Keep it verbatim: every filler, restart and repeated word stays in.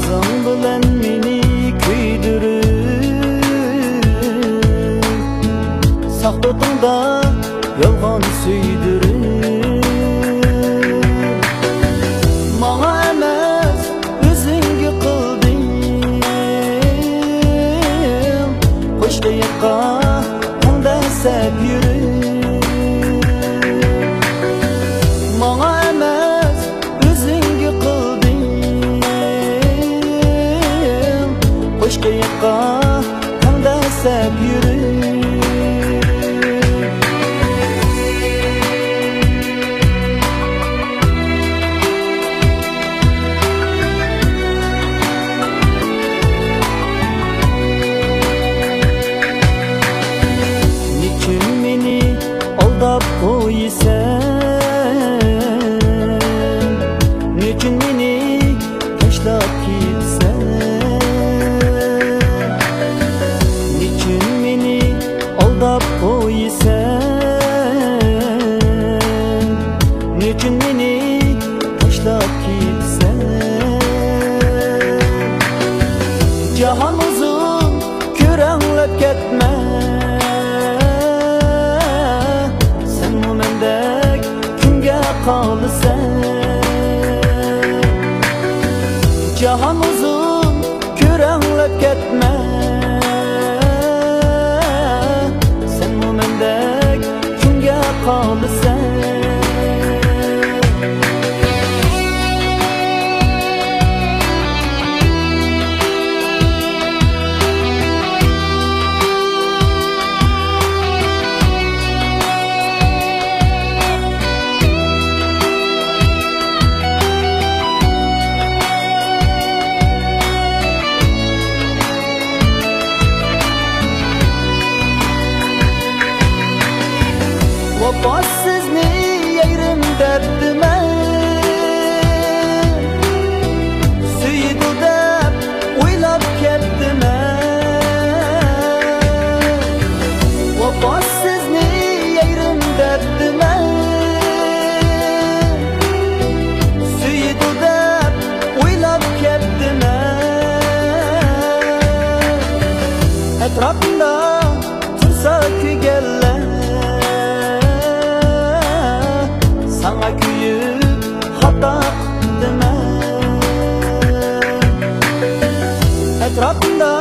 سەن بىلەن مېنى كۆيدۈرۈپ، ساختىتىڭدا يالغان سۆيدۈرۈپ، ماڭا ئەمەس، ئۆزۈڭگە قىلدىڭ. قوش قېيىققا تەڭدەسەپ يۈرۈپ، ماڭا ئەمەس، ئۆزۈڭگە قىلدىڭ. قوش قېيىققا تەڭدەسەپ يۈرۈپ. نېچۈن مېنى ئالداپ قويىسەن؟ نېچۈن مېنى تاشلاپ كېتىسەن؟ نېچۈن مېنى ئالداپ قويىسەن؟ نېچۈن مېنى تاشلاپ كېتىسەن؟ جاھان ئۇزۇن، كۆرەڭلەپ كەتمە، سەنمۇ مەندەك كۈنگە قالىسەن. جاھان ئۇزۇن، كۆرەڭلەپ كەتمە، سەنمۇ مەندەك كۈنگە قالىسەن. ۋاپاسىزنى يايرىم دەپتىمەن، سۆيىدۇ دەپ ئويلاپ كەپتىمەن. ۋاپاسىزنى يايرىم دەپتىمەن، سۆيىدۇ دەپ ئويلاپ كەپتىمەن. ئەتراپىمدا تۇرسا كۈيگەنلەر، ساڭا كۆيۈپ خاتا قىپتىمەن. ئەتراپىمدا